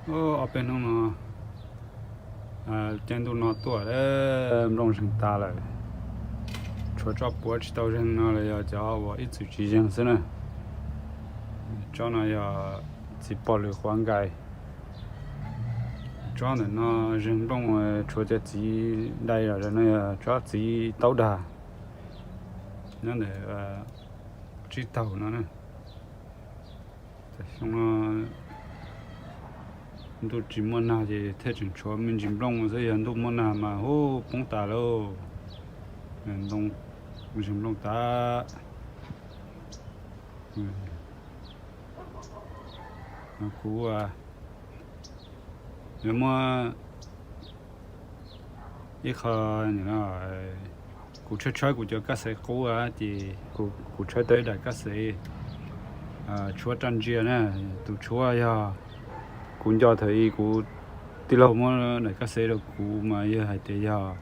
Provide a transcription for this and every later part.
Ob peb hnub no caij ntuj no tuaj nplooj zeeg tas lawm. Tshuav tsob puav tsis tau zeeg no los yog cov uas ib txwm tsis zeeg xwb na. Tsob no yog txiv pog lwm quav nkais. Tsob ntawm no zeeg nplooj, tshuav cov txiv dai los no yog tsob txiv taub dag. Nyob ntawm tsib taug no na. Xyoo no ntuj tsis muaj nag ces thiaj tseem tshuav me ntsis nplooj xwb, yog ntuj muaj nag mas hu poob tas lauj. Ntoo zeeg nplooj tas. Kuv yuav muab ib qho, kuv tshawb tshawb kuv cov kab xev qub ces kuv tshawb tau ib daim kab xev tshuab raj ntsia na. Tus tshuab yog, kuv nco thaum ub kuv tij laug muab daim kab xev rau kuv mas yog hais tias yog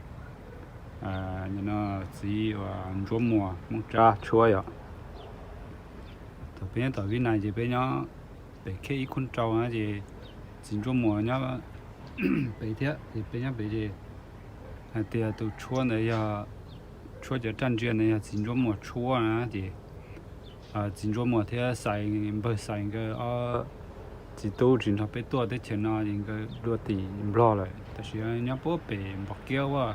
txiv uas ntsuab muas Hmoob Tsab tshuab yom. Thaum peb nyob tom Vib Nais ces peb nyob pem khej ib khub rau na ces txiv ntsuab muas nyob pem thiab ces peb nyob pem ces hais tias tus tshuab ntawd yog, tshuab cov raj ntsia ntawd yog txiv ntsuab muas tshuab na ces txiv ntsuab muas thiab Xais, npawg Xais nkawd ob txiv tub tsis nrog peb tuaj teb chaws no ces nkawd dua tim Nplog lawm, tab sis nyob puag pem Npom Kiab ua,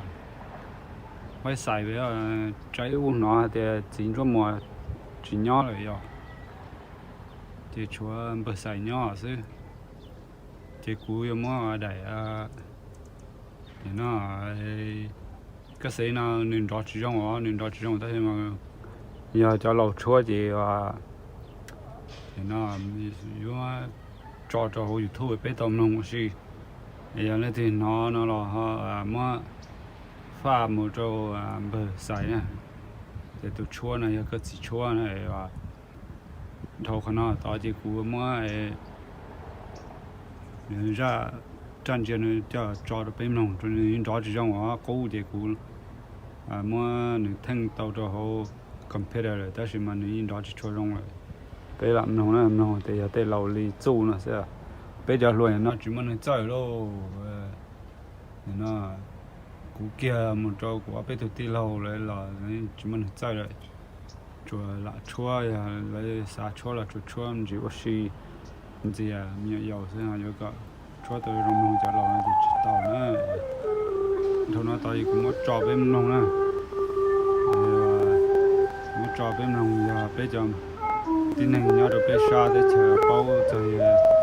Huaib Xais pem. Tsaib ub hnov tias txiv ntsuab muas tsis nyob lawm yom, ces tshuav npawg Xais nyob xwb. Ces kuv yuav muab daim no, kab xev no nws nrov tsis zoo os, nws nrov tsis zoo tab sis mas yog cov laus tshuab ces no yuav tso rau hauv YouTube peb tau mloog ua si. Yog leej twg hnov no los ho muab faj mus rau npawg Xais na, ces tus tshuab no yog koj txiv tshuab na. Dhau qhov no tod ces kuv muab zaj raj ntsia no coj tso rau peb mloog, nws nrov tsis zoo os, qub ces kuv muab nws theej tau rau hauv computer lawm tab sis mas nws yeej nrov tsis tshua zoo lawm. Peb lam mloog na, mloog tias yog tej laus li txuj no xwb. Peb cov hluas no tsis muaj neeg txawj lauj. No kuv kiag mus rau kuv ob peb tug tij laug lawv los tsis muaj neeg txawj lawm. Tsuas lam tshuab, yog lawv xav tshuab los tsuas tshuab ntsis ua si ntxias me nyuam yaus xwb, yuav kom tshuab tau zoo mloog cov laus no ces tsis tau na. Dhau no tod es kuv muab tso peb mloog na. Muab tso peb mloog yog peb cov tib neeg nyob rau peb sab teb chaws paub txog